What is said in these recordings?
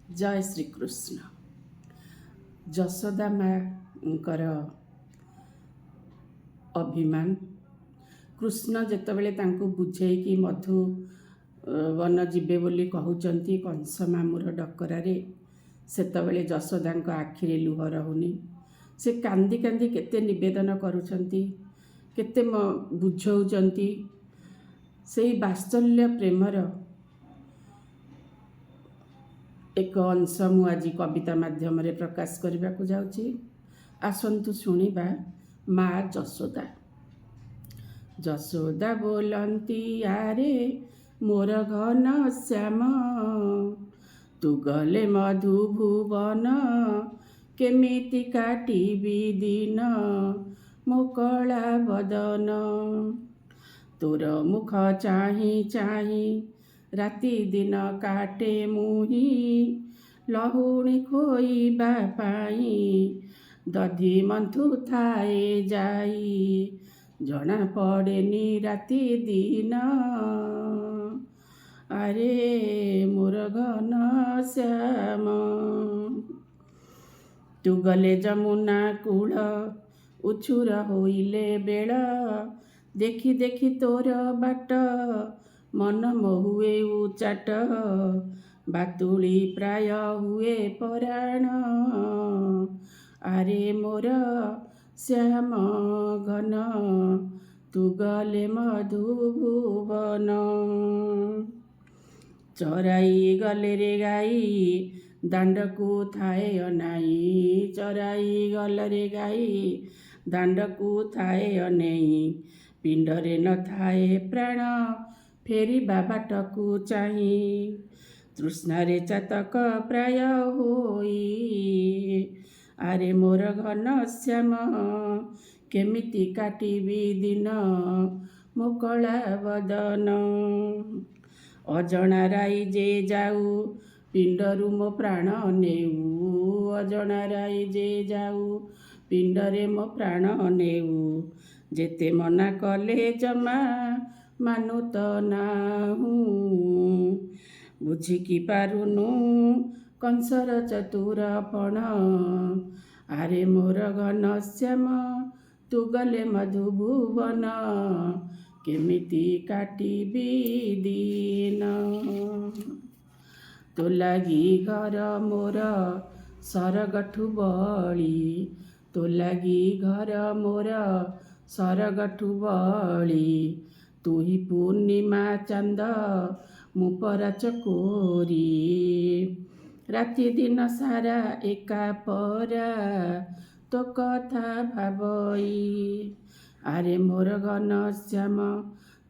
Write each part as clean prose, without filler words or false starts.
ଜୟ ଶ୍ରୀକୃଷ୍ଣ। ଯଶୋଦା ମାଙ୍କର ଅଭିମାନ, କୃଷ୍ଣ ଯେତେବେଳେ ତାଙ୍କୁ ବୁଝେଇକି ମଧୁ ବନ ଯିବେ ବୋଲି କହୁଛନ୍ତି କଂସ ମାମୁଁର ଡକରାରେ, ସେତେବେଳେ ଯଶୋଦାଙ୍କ ଆଖିରେ ଲୁହ ରହୁନି। ସେ କାନ୍ଦି କାନ୍ଦି କେତେ ନିବେଦନ କରୁଛନ୍ତି, କେତେ ବୁଝଉଛନ୍ତି। ସେଇ ବାତ୍ସଲ୍ୟ ପ୍ରେମର ଏକ ଅଂଶ ମୁଁ ଆଜି କବିତା ମାଧ୍ୟମରେ ପ୍ରକାଶ କରିବାକୁ ଯାଉଛି। ଆସନ୍ତୁ ଶୁଣିବା ମା ଯଶୋଦା। ଯଶୋଦା ବୋଲନ୍ତି, ଆରେ ମୋର ଘନ ଶ୍ୟାମ, ତୁ ଗଲେ ମଧୁ ଭୁବନ, କେମିତି କାଟିବି ଦିନ ମୋ କଳା ବଦନ। ତୋର ମୁଖ ଚାହିଁ ଚାହିଁ ରାତି ଦିନ କାଟେ ମୁହିଁ, ଲହୁଣୀ ଖୋଇବା ପାଇଁ ଦଧି ମନ୍ଥୁଥାଏ ଯାଇ, ଜଣା ପଡ଼େନି ରାତି ଦିନ, ଆରେ ମୋର ଘନ ଶ୍ୟାମ। ତୁ ଗଲେ ଯମୁନା କୂଳ, ଉଛୁର ହୋଇଲେ ବେଳ, ଦେଖି ଦେଖି ତୋର ବାଟ ମନ ମୋ ହୁଏ ଉଚାଟ, ବାତୁଳି ପ୍ରାୟ ହୁଏ ପରାଣ, ଆରେ ମୋର ଶ୍ୟାମ ଘନ, ତୁ ଗଲେ ମଧୁଭୁବନ। ଚରାଇ ଗଲେ ରେ ଗାଈ, ଦାଣ୍ଡକୁ ଥାଏ ଅନାଇ, ଚରାଇ ଗଲେ ରେ ଗାଈ, ଦାଣ୍ଡକୁ ଥାଏ ଅନେଇ, ପିଣ୍ଡରେ ନଥାଏ ପ୍ରାଣ ଫେରିବା ବାଟକୁ ଚାହିଁ, ତୃଷ୍ଣାରେ ଚାତକ ପ୍ରାୟ ହୋଇ, ଆରେ ମୋର ଘନ ଶ୍ୟାମ, କେମିତି କାଟିବି ଦିନ ମୋ କଳା ବଦନ। ଅଜଣା ରାଇଜେ ଯାଉ, ପିଣ୍ଡରୁ ମୋ ପ୍ରାଣ ନେଉ, ଅଜଣା ରାଇଜେ ଯାଉ, ପିଣ୍ଡରେ ମୋ ପ୍ରାଣ ନେଉ, ଯେତେ ମନା କଲେ ଜମା ମାନୁ ତ ନାହୁଁ, ବୁଝିକି ପାରୁନୁ କଂସର ଚତୁରପଣ, ଆରେ ମୋର ଘନ ଶ୍ୟାମ, ତୁ ଗଲେ ମଧୁଭୁବନ, କେମିତି କାଟିବି ଦିନ। ତୋ ଲାଗି ଘର ମୋର ସରଗଠୁ ବଳି, ତୋ ଲାଗି ଘର ମୋର ସରଗଠୁ ବଳି, ତୁହି ପୂର୍ଣ୍ଣିମା ଚାନ୍ଦ ମୁଁ ପରା ଚକୋରି, ରାତି ଦିନ ସାରା ଏକା ପରା ତୋ କଥା ଭାବଇ, ଆରେ ମୋର ଘନ ଶ୍ୟାମ,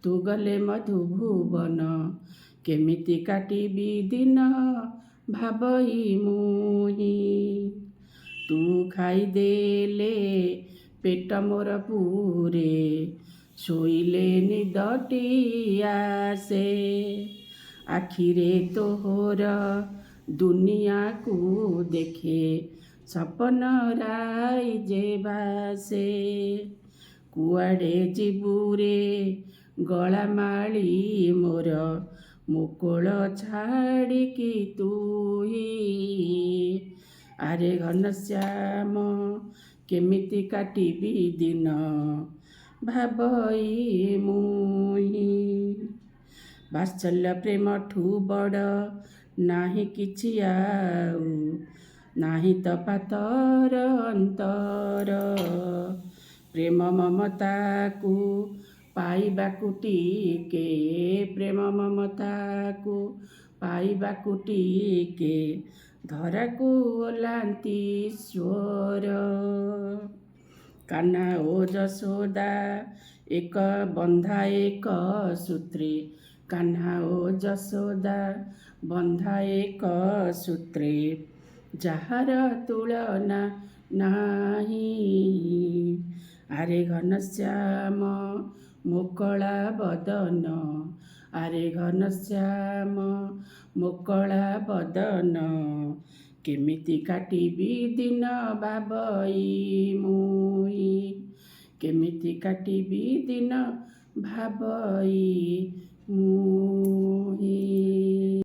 ତୁ ଗଲେ ମଧୁଭୁବନ, କେମିତି କାଟିବି ଦିନ ଭାବଇ ମୁହିଁ। ତୁ ଖାଇଦେଲେ ପେଟ ମୋର ପୂରେ, ଶୋଇଲେ ନିଦଟି ଆସେ, ଆଖିରେ ତୋହର ଦୁନିଆକୁ ଦେଖେ, ସପନ ରାଇଜେ ଭାସେ। କୁଆଡ଼େ ଯିବୁରେ ଗଳାମାଳି ମୋର, ମୋ କୋଳ ଛାଡ଼ିକି ତୁହି, ଆରେ ଘନଶ୍ୟାମ, କେମିତି କାଟିବି ଦିନ ଭାବଇ ମୁହିଁ। ବାତ୍ସଲ୍ୟ ପ୍ରେମଠୁ ବଡ଼ ନାହିଁ କିଛି ଆଉ, ନାହିଁ ତ ପାତର ଅନ୍ତର, ପ୍ରେମ ମମତାକୁ ପାଇବାକୁ ଟିକେ, ପ୍ରେମ ମମତାକୁ ପାଇବାକୁ ଟିକେ ଧରାକୁ ଓହ୍ଲାନ୍ତି ଈଶ୍ୱର। କାହ୍ନା ଓ ଯଶୋଦା ଏକ ବନ୍ଧା ଏକ ସୂତ୍ରେ, କାହ୍ନା ଓ ଯଶୋଦା ବନ୍ଧା ଏକ ସୂତ୍ରେ, ଯାହାର ତୁଳନା ନାହିଁ, ଆରେ ଘନଶ୍ୟାମ ମୋ କଳା ବଦନ, ଆରେ ଘନଶ୍ୟାମ ମୋ କଳା ବଦନ, କେମିତି କାଟିବି ଦିନ ଭାବଇ ମୁହିଁ, କେମିତି କାଟିବି ଦିନ ଭାବଇ ମୁହିଁ।